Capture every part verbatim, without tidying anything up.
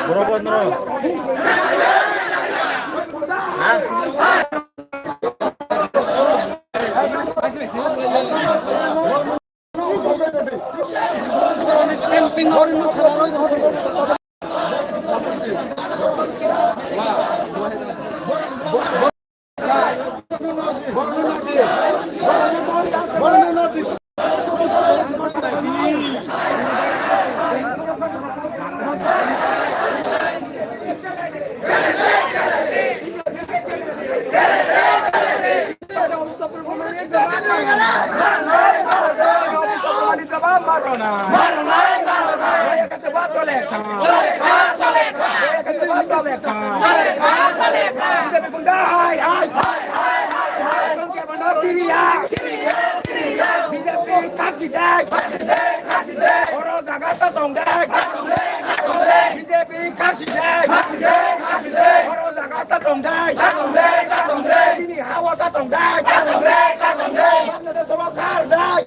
Borok bo noro. Ha? B J P kasi dai. Oro jaga ta tong dai. B J P kasi dai. Oro jaga ta tong dai. Chini hawa ta tong dai. Bangladesh o khar dai.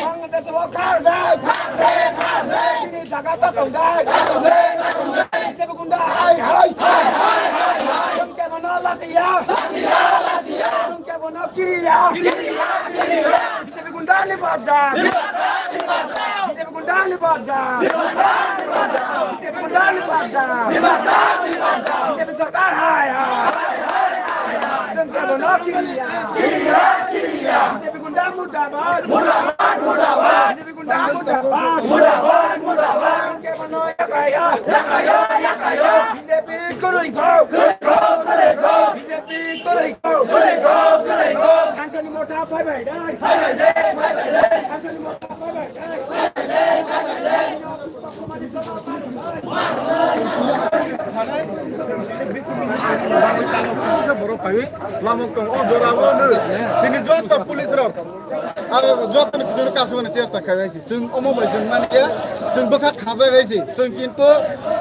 Bangladesh o khar dai. Chini jaga ta tong dai. B J P gunda hai hai. Chwng kebono lasiya. Chwng kebono kiriya. B J P gunda libat da. B J P gunda libat da. B J P gunda libat da. B J P sarkar hai hai. Chwng kebono kiriya. B J P gunda murdabad. B J P gunda murdabad. Chwng kebono yakaya. B J P kwrwi kho. B J P kwrwi kho. Thansani motha phaibai dai. Thansani motha phaibai dai. Borok phaiwi lama tong o jora o no. Tini joto police rok. Aro joto ni bising kasumani chesta khai hai si. Chwng omo bai chwng mani ya. Chwng bwkha khajak hai si. Chwng kintu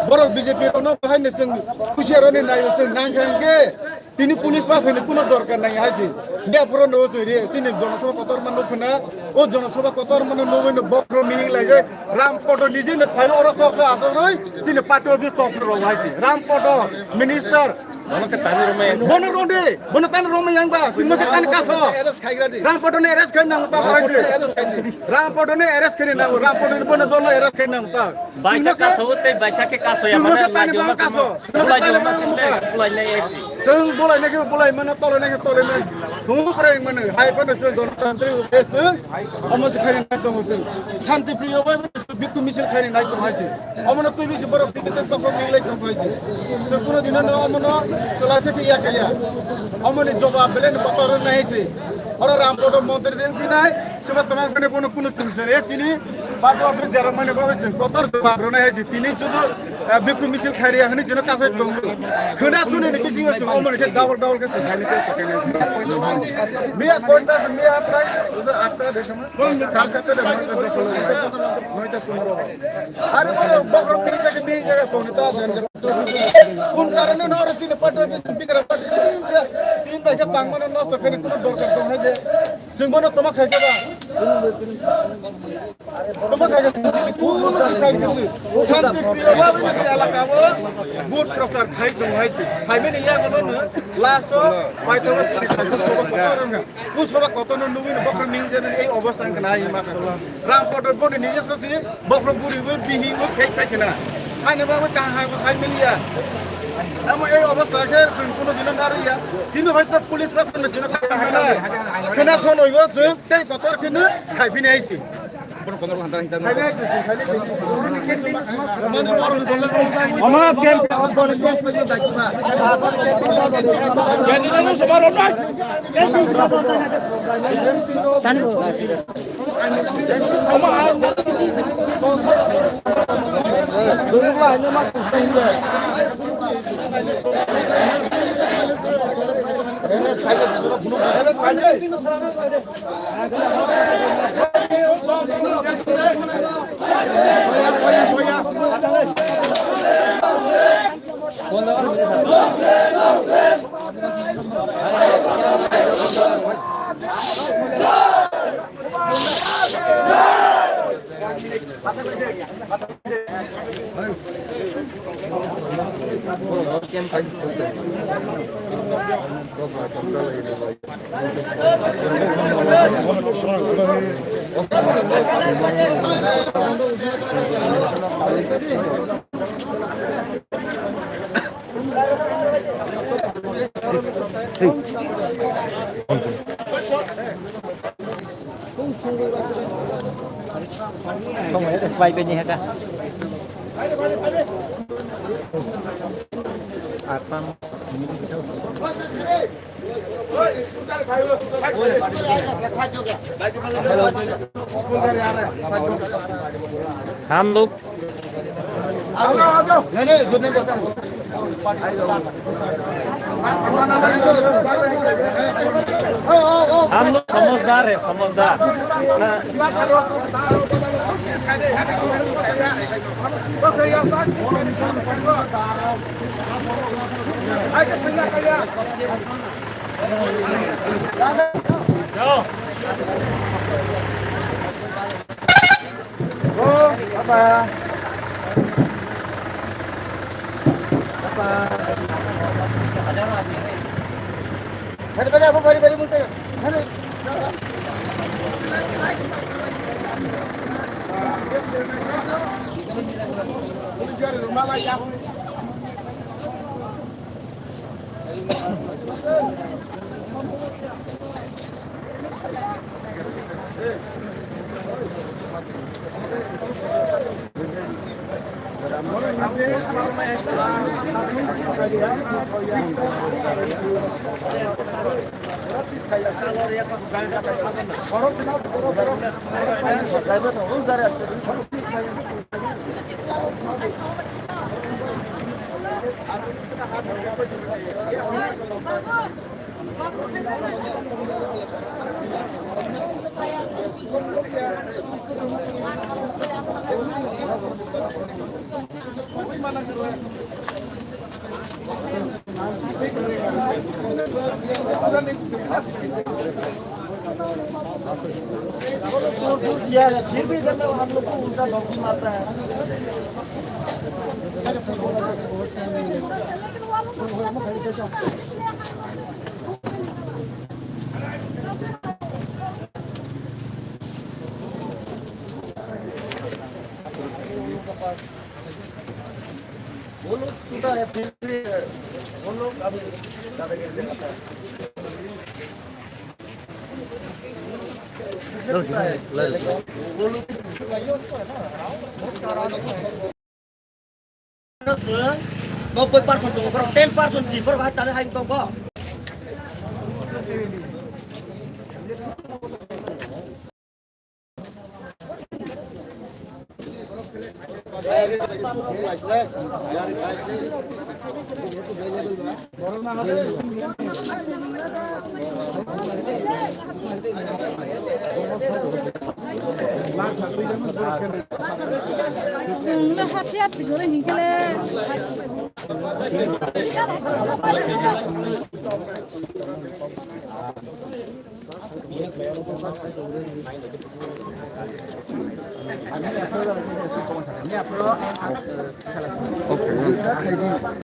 borok B J P rok no bahai ni chwng kusiya roni nayo chwng nang kha hwnkhe. Tini police ba thani kuno dorkar nai hai si. Bia phoro no chwng ri chini jonosabha kotor mano khna. O jonosabha kotor mano no no bokro mihing lai jai. Ram Poto ni jini phai oro sok sok asok roi. Chini party office tok ro hai si. Ram Poto minister. Bono ke tani romai. Bono ronde. Bono tani romai yang ba. Singmo ke tani kaso. Ram Poto ne arrest khai nang ta hai si. Ram Poto ne arrest khai nang. Ram Poto ne bono dolo arrest khai nang ta. Baisa kaso, tei baisa khe kaso ya, mane, tani lai bang kaso. Bulai tani bang kaso. Bulai lai ai si. Chwng bulai nai khe bulai mano, tolai nai khe tolai mano. Thung prai mano. Hai phano chwng Ganatantri Uddesho. Omo se khaini nai tongo chwng. Shanti Priyo bai bikhu misil khaini nai tongo hai se. Omo no twi bisi borok twi twi twi twi nilai tongo hai se. Chwng kuno dino no omo no kwlai se khe ya khe ya. Omo ni jawab belai no kotor nai se. Oro Ram Poto montri de phinai. Seba tamang kene bono kuno chwng se. E chini party office derok mane bo chwng kotor jawab rwnai hai se. Tini sudu, eh, bikhu misil khairiya hwnwi chwngno kasai tongo. Khwna suni ni bisingo chwng omo ni se double double khe chwng khaini chesta khainai. Miya koita se, miya prai, usa atta de sama. Sar satta de, noita de, noita sumaro. Are bole bokrok bini jaga, bini jaga tongni ta jan jaga. Kun karone no oro chini party office bikra party tin bai khe tangmano nosto khaini kuno dorkar tong hai de. Chwng bono toma khai khe ba. Toma khai khe chwng chini kuno si khai khe si. Shanti Priyo ba bini si elaka bo vote prochar khai tong hai si. Khai bini ya gono no last o pai tong chini khai si sobo kotor wngkha. O sobo kotor no nugwi no bokhro ning jani ei obostha wngkha na ai ma kha. Ram Poto boni nije sosi bokhro buri bo bihing bo phek phek na. Haino ba ka ha ko sai miliya. Amo ei obostha khe chwng kuno dino nariya. Tini hoyto police ba kono dino ka ha na. Khena sonoi bo chwng tei kotor kheno khai phini aisi. Omo kem. हम लोग हम लोग समझदार है, समझदार। वो लोग टूटा है, फिर भी वो लोग अभी दादागिरी दिखाता है। Nobboi percent tongo, borok ten percent si, borok hai tale hai tongo. Chwngno haphiyat sigoro hinkhe le.